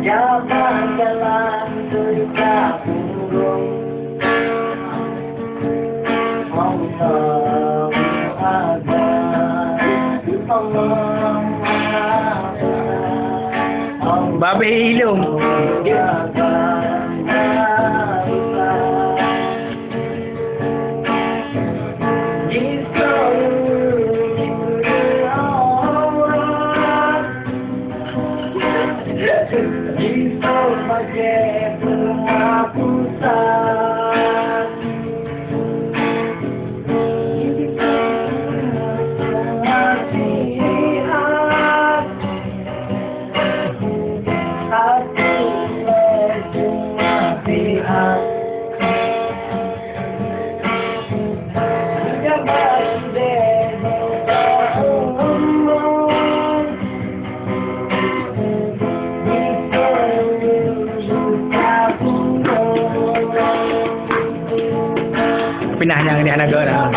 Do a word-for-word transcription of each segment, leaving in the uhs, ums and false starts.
Jalan jalan teuka burung. Allahu Akbar, Allahu Akbar. Babeh ilung. Pinah nyang ni anak geuh dah.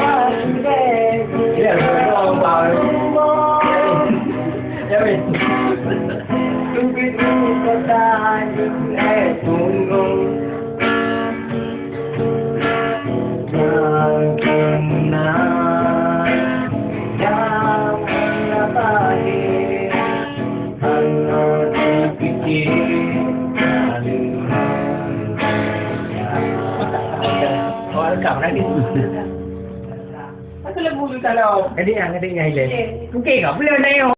Jadi, yang ada yang hilang. Mungkin kau boleh naik.